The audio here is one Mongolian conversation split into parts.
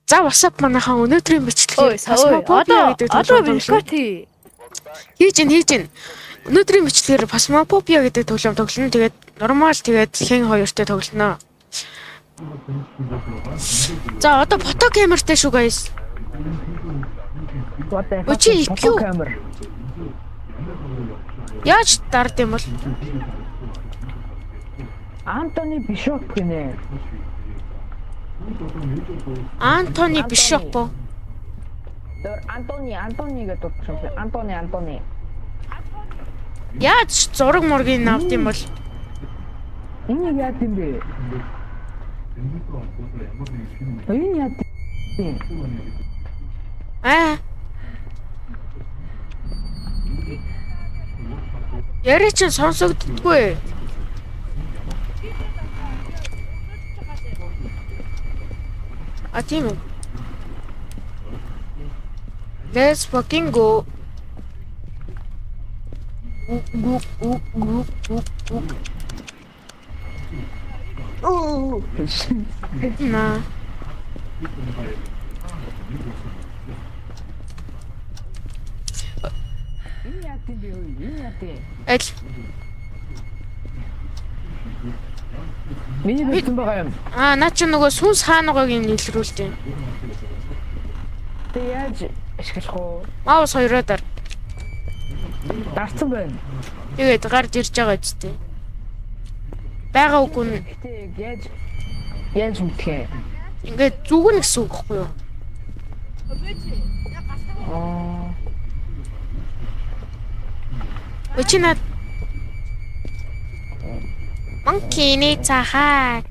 За what's up манайхан, өнөөдрийн бичлэгээр Ой, Phasmophobia одоо гэдэг одоо тоглоом тоглоно. record хий. Хийж ин хийж ин. Өнөөдрийн бичлэгээр Phasmophobia гэдэг тоглоом тоглоно. Тэгээд normal, тэгээд хэн хоёртой тоглоно. За, одоо фото камертай шүү, guys. What the Өө, чи fuck? IQ? Камер. Яаж дард юм бол? Антони Бишоп гинэ. Антони Бишоп уу? Тэр Антони, Антони гэдэг дуудсан юм. Антони, Антони. Яаж зураг мургийг авд юм бол? Энийг яад юм бэ? Энэ яад юм? Аа. Яриа чинь сонсогддоггүй. А, тийм үү. Let's fucking go. Гү гү гү гү гү. Оо. На. Энэ яад юм бэ? Энэ яад юм? Аль? Миний бэлэн байгаа юм. Аа, наа чи нөгөө сүнс хаангааг юм илрүүлж байна. Тэг яаж ашиглах вэ? Маус хоёроо дар. Дарцсан байна. Тэгээд гарч ирж байгаа үстэй. Байгаа үгүй нь Гэтэ яаж яаж мэдэх юм? ингээд зүгнэ гэсэн үг байхгүй юу? Аа. Өө, чи над Monkey needs a hug.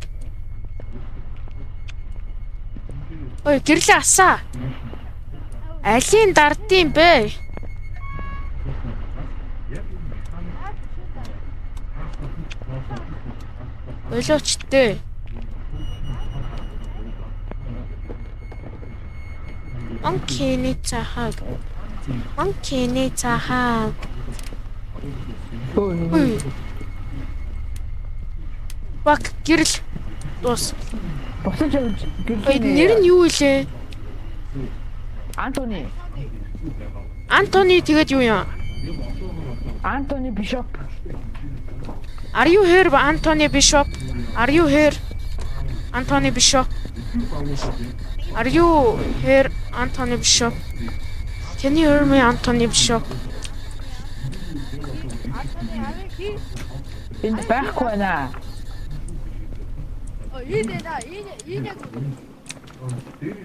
Ой, гэрлээ асаа. Алийн дардсан бэ? Болооч дээ. Monkey needs a hug. Monkey needs a hug. Өө. Ой. Бак, гэрэл дуус. Босож явж Ой, нэр нь юу илээ? Антони. Антони, тэгээд юу юм? Антони Бишоп. Are you here, Anthony Bishop? Are you here, Anthony Bishop? Are you here, Anthony Bishop? Can you hear me, Anthony Bishop? Энд байхгүй байна. Энэ нэ, энэ энэ яг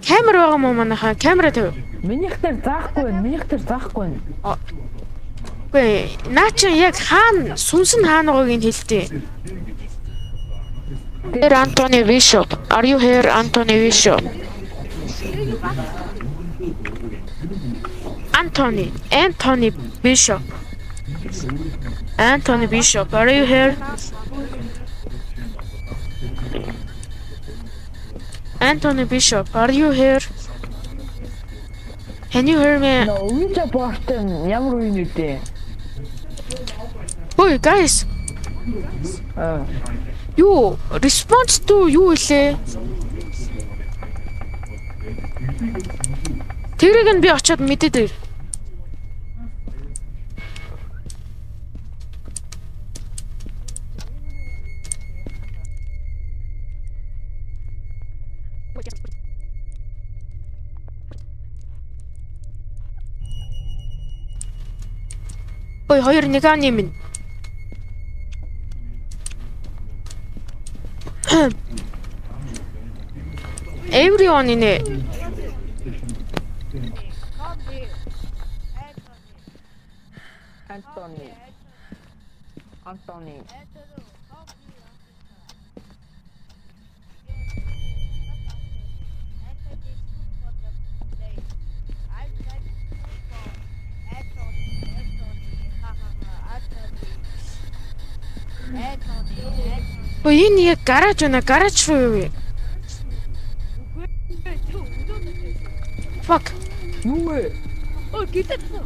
Камер байгаа мó манайхаа? Камера тавь. Минийх дээр заахгүй байна. Минийх дээр заахгүй байна. Үгүй, наа чи яг хаана сүнс нь хаана байгааг нь хэлтий. Here, Anthony Bishop. Are you here, Anthony Bishop? Anthony, Anthony Bishop. Anthony Bishop, are you here? Anthony Bishop, are you here? Can you hear me? Нөө Ouija board нь ямар үе нүдэ? Ой, guys, Аа. юу response to юу илээ? Тэрийг нь би очиод мэдээд ир. Ой, хоёр нэг аны минь. Everyone инэ. Антони. Антони. Ой, энэ яг гараж байна. Гараж руу юу? Fuck. Юу вэ? Ой, гитэ таа.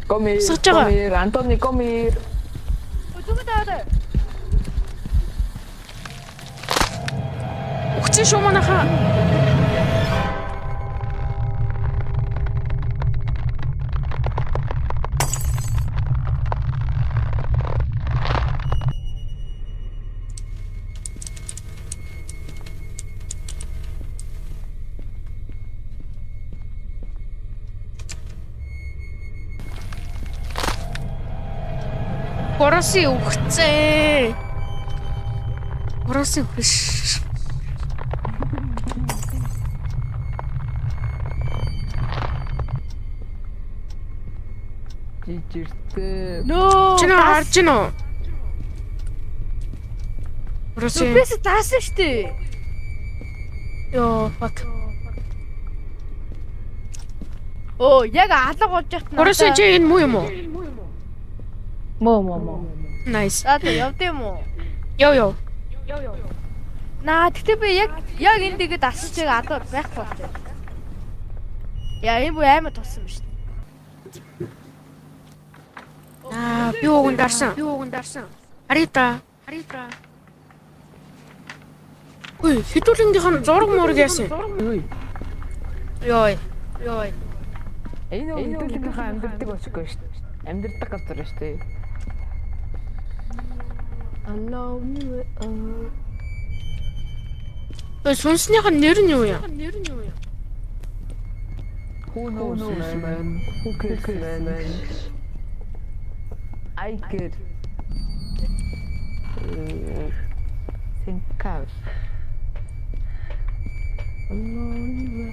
Come here. Сууж байгаа. Come here. Антони, come here. Ой, зүг таа. Өгсөн шүү манайхаа. Гороси үхцээ. Гороси үхш. Жижиртэй. Нөө. Чи нөө харж гин үү? Гороси. Бис даасан штэ. Йоо, fuck. Оо, яг алга болж яхад Гороси чи энэ муу юм уу? Мөө мөө мөө. Nice. За за явд юм уу? Йоо ёо. Наа, тэгтээ би яг яг энд тэгээд асууж яг алга байхгүй болчих. Яа, энэ бүр амар туссан юм шүү. Аа, би уг нь дарсан. Би уг нь дарсан. Харъя та. Харъя та. Үй, хэдүүлэнгийнх нь зураг мураг яасан. Юу? Йой. Йой. Энэ хэдүүлгийнхаа амьдрдаг очихгүй шүү дээ. Амьдрдаг газар шүү дээ. Alone. Үй, сүнснийх нь нэр нь юу юм? Who knows man? Who cares man? I care. Think out. Alone.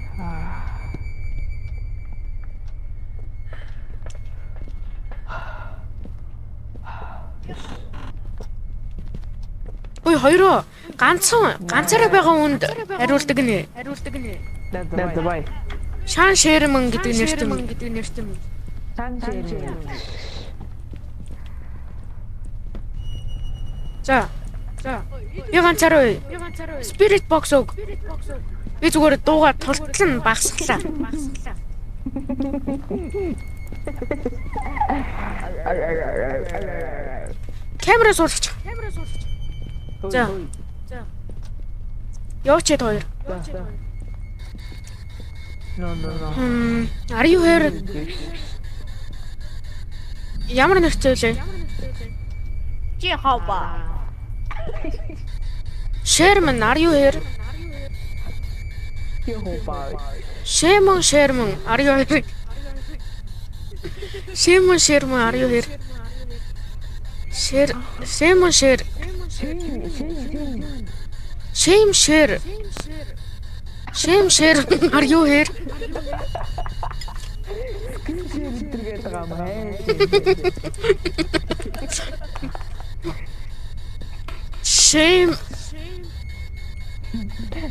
Үй, хоёроо ганцхан ганцаараа байгаа хүнд хариулдаг нэ. Хариулдаг нэ. Давай. Шан Шерман гэдэг нэртэй юм. Гэдэг нэртэй юм. Сан ширээ. За. За. Би ганцаараа үе. Spirit box өг. Би зүгээр дууга тултал нь багасглаа. Камера суулгач. За. Яваач хэд хоёр. No no no. Are you here? Ямар нэртэй вэ? Чи хавба. Sherman, are you here? Йохоо. Sherman, Sherman, are you here? Sherman, Sherman, are you here? Sher, Sherman, Sher, Shame, Sher, Shame, Sher, are you here? Скрин шеэр гэдэг юм аа. Shame,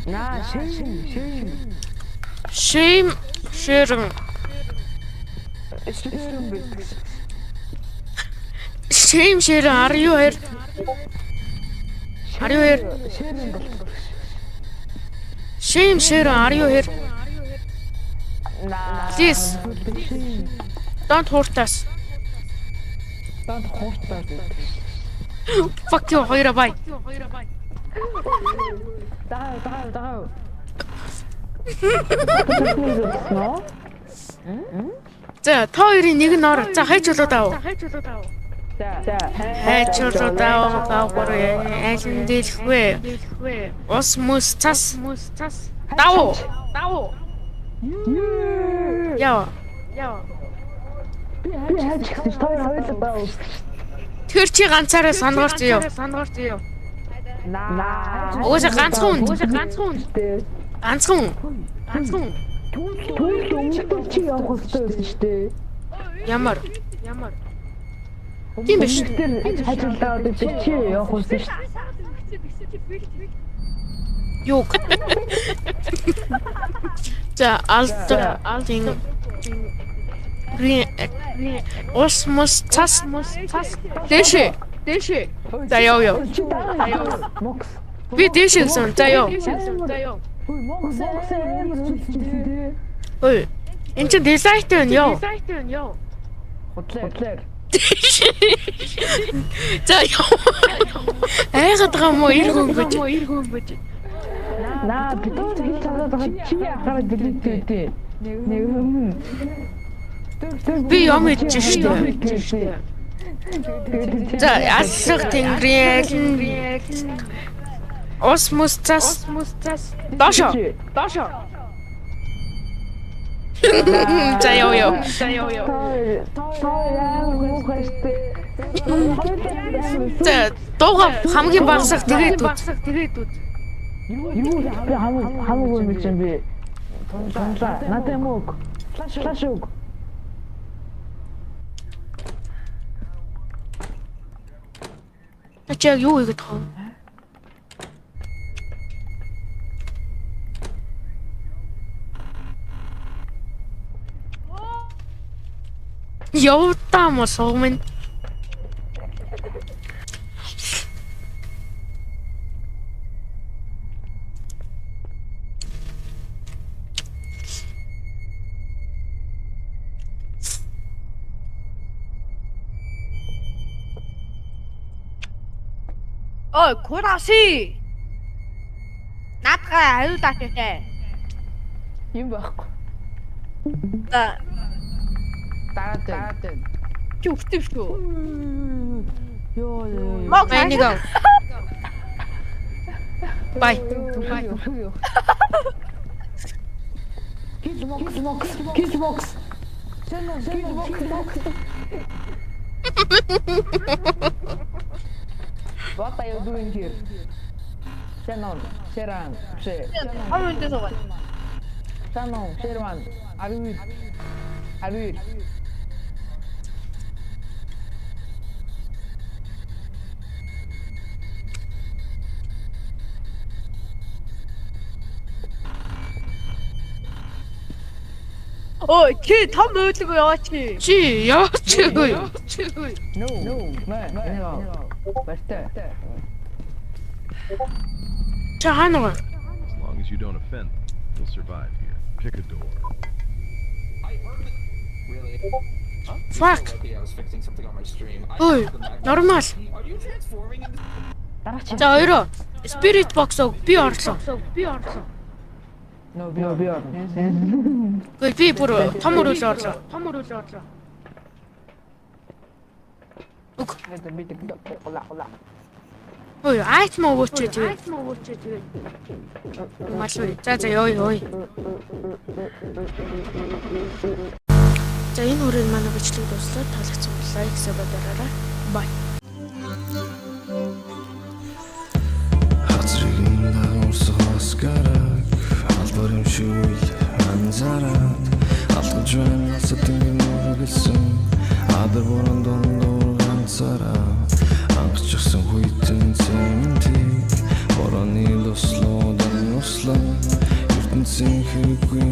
Наа шин шин Shame, Sherman, шин бит. Shame, Sher, are you here? Are you here? Шин бол. Shame, Sher, are you here? Наа. Please, don't hurt us. Данд хууртаа. Fuck you, хоёроо bye. Даа даа даа. За, та хоёрын нэг нь ор. За, хайж болоо даа. За. Хайж болоо даа. Гавгар аль нь дийлэх вэ? Ус мөс цас. Дав. Дав. Яа. Би хайж гисэн чи хоёр хоёулаа баа. Тэр чи ганцаараа сангаарч яа. Наа. Угаасаа ганцхан үнд. Ганцхан үнд. Ганцхан үн. Ганцхан үн. Түүл өмнөд чи явах хэрэгтэй байсан шүү дээ. Ямар? Ямар? Тийм биш. Тэр хажуулаад чи явах хэрэгтэй шүү дээ. Юг. За, алд алдын грин ус мус цас дээшээ. Дээшээ. За яв яв. Чи дараа. Мокс. Би дээшээ гэсэн. За яв. Хүй мокс амар үлдсэн дээ. Ой. Энд чинь дизайнтай байна ёо. Худлаа. За яв. Айгаад байгаа юм уу? Ир хөнгөж. Наа Наа бид хоёр хэлж чадаад байгаа чи яхаараа delete үү? Нэг юм. Би юм идэж штэ. За, аллах тэнгэрийн аль нь ус мус цас доошо. Доошо. За, ёо ёо. За, ёо ёо. Та амар муухай штэ. За, дууга хамгийн багасах тэгээд үз. Юу, би хамаагүй юм чинь би. Тунлаа. Надад юм уу? Flash өг. Та чи яг юу хийгээд байгаа юм? Явтаа мо суугмэн. Ой, кураси. Наадгаа хариулаач ээ. Юм байхгүй. За, Дараад байна. чи өвтөв шүү. Йоо ёо. Мог Бай нэг. Бай. Kill box box kill box. Kill box box. What are you doing here? Shannon, Sharon, She, Хам үнтэй суугаа. Shannon, Sherman, are you? Are you? Ой, чи том уйлаг яваач. Чи яач вэ? No, no, no. Бартай. Чи хаана вэ? As long as you don't offend them, you'll survive here. Pick a door. Really? Fuck. Lucky I was fixing something on my stream. I Ой, the Mac- нормал. Are you transforming into Дараач. За, хоёроо. Spirit box өг, би орлоо. Би орлоо. No, би би орно. Үгүй, би бүр том өрөөлөө орлоо. Том өрөөлөө орлоо. Өг. Би тэг ола ола. Ой, item өгөөч тэгээ. Item өгөөч тэгээ. Малгүй. За за, ёо ёо. За, энэ хүрээд манай бичлэг дууслаа. Таалагдсан бол like, sub дараарай. Bye. Газрын дагуурсаас гараг албар юм шиг үйл анзаараад алхаж байна алсад ингэ мөрөглсөн адар борон дундуур ганцаараа ангачихсан хүйтэн цементийг борооны луслуудан услан ертөнцийн хэрэггүй.